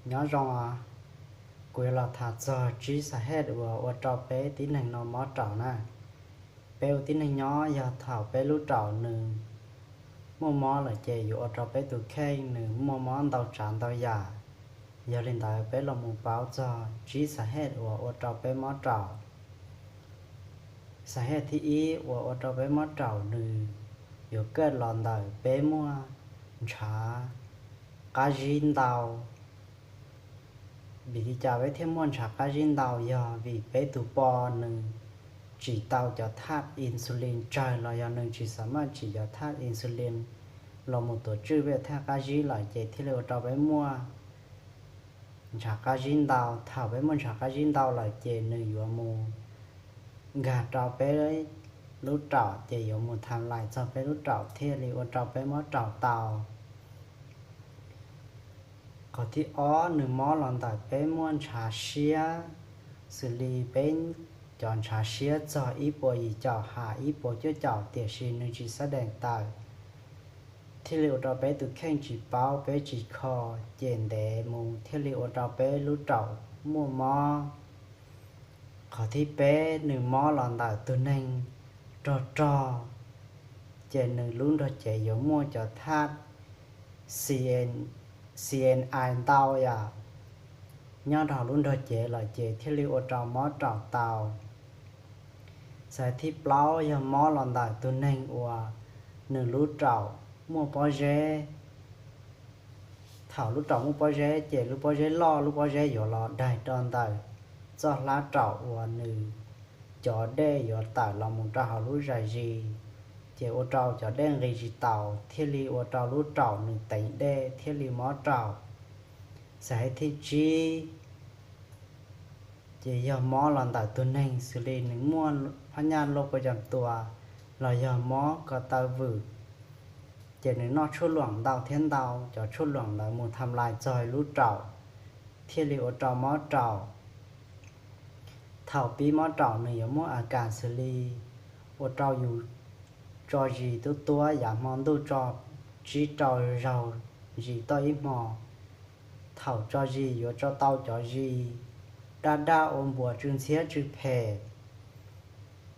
Nyob zoo os, kuv yuav los tham txog tsib xas hej uas ua rau peb tib neeg no mob raum na. Peb ua tib neeg nyob yog thaum peb lub raum nws muaj mob lawm ces yuav ua rau peb tus kheej nws muaj mob ntau tsav ntau yam. Yog li ntawd peb los mus paub txog tsib xas hej uas ua rau peb mob raum. Xas hej thib ib uas ua rau peb mob raum nws yuav kaj los ntawm peb muaj ntshav qab zib ntau. Vim li cas peb thiaj muaj ntshav qab zib ntau? Yog vim peb tus po nws tsim tau cov thaj insulin tsawg los yog nws tsis xav maj tsim cov thaj insulin los mus tuav tswj peb thaj qab zib lawm ces thiaj li ua rau peb muaj ntshav qab zib ntau. Thaum peb muaj ntshav qab zib ntau lawm ces nws yuav mus nkag rau peb lub raum ces yuav mus tham lais txog peb lub raum thiaj li ua rau peb mob raum tau. Qhov thib ob nws mob los ntawm peb muaj ntshav siab, xws li peb cov ntshav siab txog ib puas yim caum ha ib puas cuaj caum tiam sis nws tsis xab dees tawm, thiaj li ua rau peb tus kheej tsis paub peb tsis kho, ces ntev mus thiaj li ua rau peb lub raum muaj mob. Qhov thib peb nws mob los ntawm tus neeg rog rog, ces nws lub nrog cev yuav muaj cov thaj C N, C N I ntau yam nyob rau hauv lub nrog cev lawm ces thiaj li ua rau mob raum tau. Xas hej thib plaub yog mob los ntawm tus neeg uas nws lub raum muaj pob zeb. Thaum lub raum muaj pob zeb ces lub pob zeb loj lub pob zeb yuav los daig rau ntawm txoj hlab raum uas nws cov dej yuav tawm los mus rau hauv lub zais zis, ces ua rau cov dej nqis tsis taus thiaj li ua rau lub raum nws teev dej thiaj li mob raum. Xas hej thib tsib ces yog mob los ntawm tus neeg xws li nws muaj phab nyaj loj kua cam tua los yog mob ko taw vwm, ces nws noj tshuaj luam ntau thiab ntau, cov tshuaj luam ntawd mus tham lais txog lub raum thiaj li ua rau mob raum. Thaum pib mob raum nws yuav muaj a kas xws li ua rau yus tso zis tuab tuab yav hmo ntuj tso tsib rau zaug zis toj ib hmo. Thaum tso zis yuav tso tau cov zis daj daj ua npuas tsw ntxhiab tsw phem,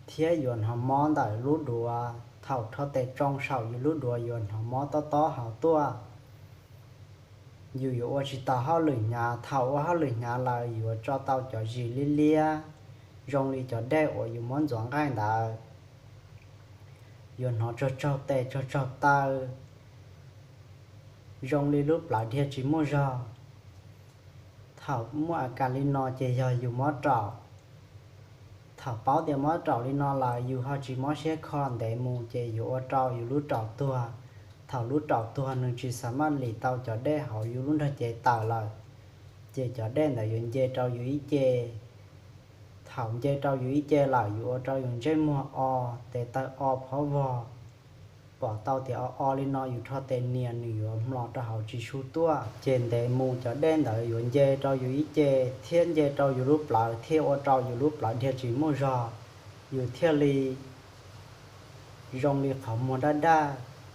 thiab yuav hnov mob ntawm lub duav. Thaum rho tes tsoo saum yus lub duav yuav hnov mob tob tob hauv tuaj. Yus yuav ua tsis tau hauj lwm hnyav, thaum ua hauj lwm hnyav lawm yuav tso tau cov zis liab liab zoo li cov dej uas yus muab ntxuav nqaij ntawd. Yuav hnov tsaug tsaug tes tsaug tsaug taw zoo li lub plawv dhia tsis muaj zog. Thaum muaj a kas li no ces yog yus mob raum. Thaum paub tias mob raum li no lawm yus ho tsis mob siab kho ntev mus ces yuav ua rau yus lub raum tuag. Thaum lub raum tuag nws tsis xav maj lim tau cov dej hauv yus lub nrog cev tawm lawm, ces cov dej ntawd yuav nce rau yus ib ce. Thaum nce rau yus ib ce lawm yuav ua rau yus ntsej muag o, tes taw o phob vog. Pom tau tias o o li no yus rho tes nias nws yuav mlos rau hauv tsis su tuaj, ces ntev mus cov dej ntawd yuav nce rau yus ib ce thiab nce rau yus lub plawv thiaj ua rau yus lub plawv dhia tsis muaj zog, yus thiaj li zoo li qhov muag daj daj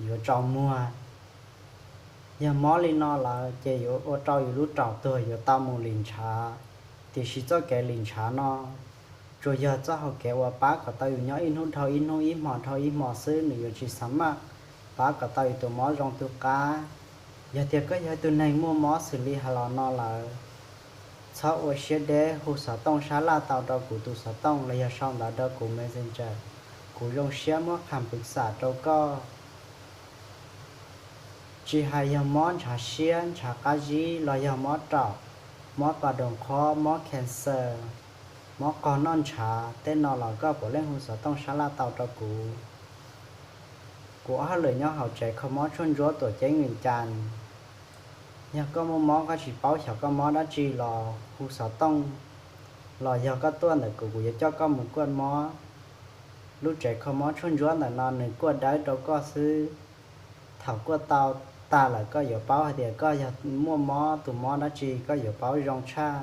yuav tsaus muag. Yog mob li no lawm ces yuav ua rau yus lub raum tuag yuav tau mus lim ntshav. Tiam sis txoj kev lim ntshav no tsuas yog txoj hau kev uas pab kom tau yus nyob ib hnub dhau ib hnub ib hmo dhau ib hmo xwb, nws yuav tsis xav maj pab kom tau yus tus mob zoo tu qab. Yog tias koj yog ib tug neeg muaj mob xws li hais los no lawm, txhob ua siab deb, hu xov tooj sab laj tau rau kuv tus xov tooj los yog sau ntawv rau kuv Messenger, kuv zoo siab muab qhas pwv xam rau koj. Tsis hais yog mob ntshav siab, ntshav qab zib los yog mob raum, mob pas doos qhob, mob cancer, mob qog noj ntshav tej no los koj puav leej hu xov tooj sab laj tau rau kuv. Kuv ua hauj lwm nyob hauv tsev kho mob tshuaj ntsuab tuam ceeb Vees Cas. Yog koj muaj mob koj tsis paub xyov koj mob dab tsi los hu xov tooj, los yog koj tuaj ntawm kuv, kuv yuav coj koj mus kuaj mob. Lub tsev kho mob tshuaj ntsuab ntawm no nws kuaj dawb rau koj xwb. Thaum kuaj tau tag lawm koj yuav paub hais tias koj yog muaj mob tus mob dab tsi, koj yuav paub zoo tshaj.